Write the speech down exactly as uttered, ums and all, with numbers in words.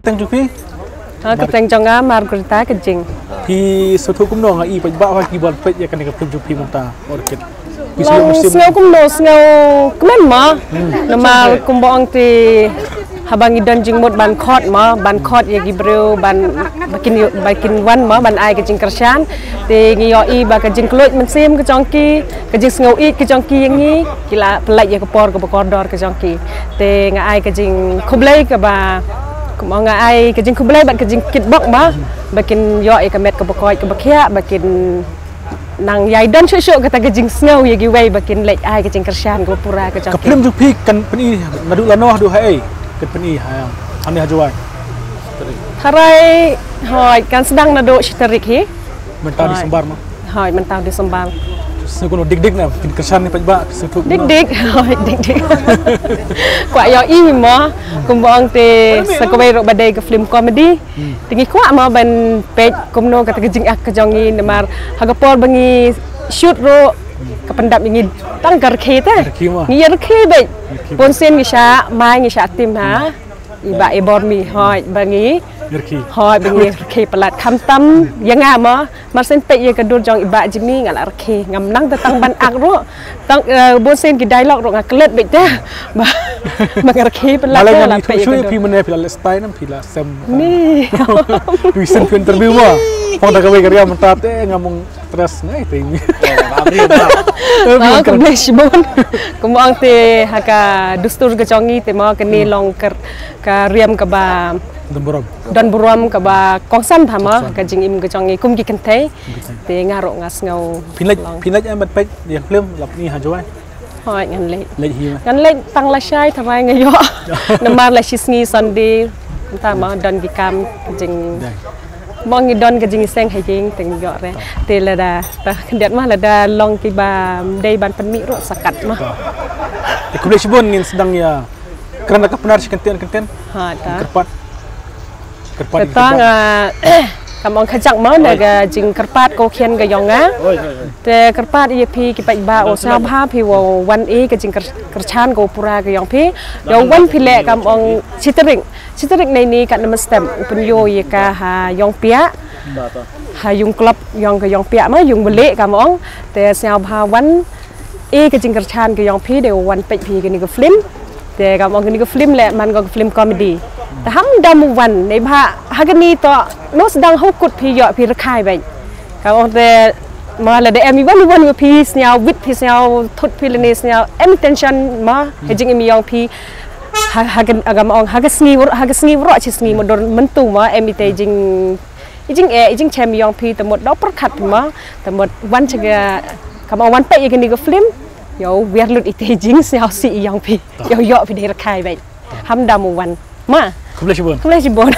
Tang jong phi? Ha, ka teng jong nga Margarita Kajing. Phi sngewthuh kumno, nga i paidbah ba ki ban peit ïa kane ka film jong phi mynta, Orchid? Phi sngew, sngew kumno, sngew kmen mo. Hmm. Namar kumba ong te haba ngi don jingmut ban khot mo, ban khot ïa ki briew, ban ba kin ïoh, ba kin wan mo, ban ai ka jingkyrshan. Te ngi ïohi ba ka jingkylluid mynsiem ka jong ki, ka jingsngew ïeit ka jong ki ïa ngi, ki la pyllait ïa ka por kaba kordor ka jong ki. Te nga ai ka jingkhublei kaba, kumba nga ai ka jingkhublei bad ka jingkitbok mo, ba kin ïoh ïa ka met kaba koit kaba khiah, ba kin nang ïai don shuh shuh kata ka jingsngew ïa kiwei ba kin leit ai ka jingkyrshan kaba pura ka jong ki. Ka film jong phi kan pyni naduh lano haduh haei? Kan pyni ha, hangne ha Jowai. Tharai, hooid, kan sdang naduh shi tarik hi. Mynta Disembar mo. Hooid, mynta Disembar. Sngew kumno, dik dik ne, kin kyrshan ne paidbah, phi sngewthuh kumno? Dik dik, hooid, dik dik. Kwah ïohi mo, kumba ong te sa kawei ruh ba dei ka film comedy. Hmm. Te ngi kwah mo ban peit kumno kata ka jingak ka jong ngi, namar ha ka por ba ngi shoot ruh, ka pyndap ïa ngi tang ka rkhie te. Rkhie mo. Ngi ïa rkhie beit. Rkhie beit. Bun sien ngi shah mai, ngi shah tim ha i Bah Ebormi, hooid, ba ngi. Rkhie. Hooid, ba ngi rkhie palat, khamtam ïa nga mo. Mar sien peit ïa ka dur jong i Bah Jimmy nga la rkhie, ngam nang te tang ban ak ruh. Tang, eh, bun sien ki dialogue ruh nga klet beit te. Ba, ba nga rkhie palat. Malai te nga la peit ïa ka dur. Phi mynne phi la leh style nam, phi la sem. Ni. Phi sien phi interview mo. Phong da kawei ka ria mynta te ngam ong tres ngai te. Ba, khublei shibun. Kumba ong te ha ka dustur ka jong ngi te mo, kane long ka, ka riam kaba don burom. Don burom kaba kongsan bha mo, kongsan. Ka jingim ka jong ngi kum ki kynthei. Kynthei. Te nga ruh nga sngew. Phi leit, phi leit em ban peit ïa ka film, la pyni ha Jowai? Hooid, ngan leit. Leit hi mo. Ngan leit tang lashai tharai nga ïoh. Namar la shi sngi Sunday. Mynta mo don ki kam ka jing. Dai. Mo ngi don ka jingïaseng ha ïing te ngi ïoh re. Te lada, ta khyndiat mo lada long kiba dei ban pynmih ruh sa kat mo. Ta. Te khublei shibun, ngin sdang ïa kren da ka Pnar shi kyntien kyntien. Ha, ta. Kyrpad. Kyrpad, kata kyrpad. Nga, kam ong khajak mo na ka jingkyrpad ko khian ka jong nga. Te kyrpad ïa phi ki paidbah, u sngewbha phi wa wan ïa ka jingkyr-, kyrshan ko pura ka jong phi. Ïa wan phi leh, kam ong shi tarik. Shi tarik nei ni kat na mynstep u pynïoh ïa ka ha Ïongpiah. Ha yung club yong ka Ïongpiah mo, yung bele kam ong. Te sngewbha wan ïa ka jingkyrshan ka jong phi, dei wan peit phi kane ka film. Te kam ong kane ka film leh man ka film comedy. Te ham dam u wan, neibhah ha kane to, no sdang ha u kut phi ïoh phi rkhie beit. Kam ong te mo lada em i wan i wan phi sngewbit phi sngewthut phi lane sngew em tension mo, ka jingim yong phi. Ha, ha ka, kam ong ha ka sngi wur-, ha ka sngi wur-, shi sngi mo dur mynta mo, em ite jing I jing, eh, i jingchem yong phi, te mut da pyrkhat phi mo, te mut wan cha ka, kam ong wan peit ïa kane ka film. Ïoh wiar lut ite i jingsngewsih yong phi. Ïoh ïoh phi dei rkhie beit. Ham dam u wan. Ma. Khublei shibun. Khublei shibun.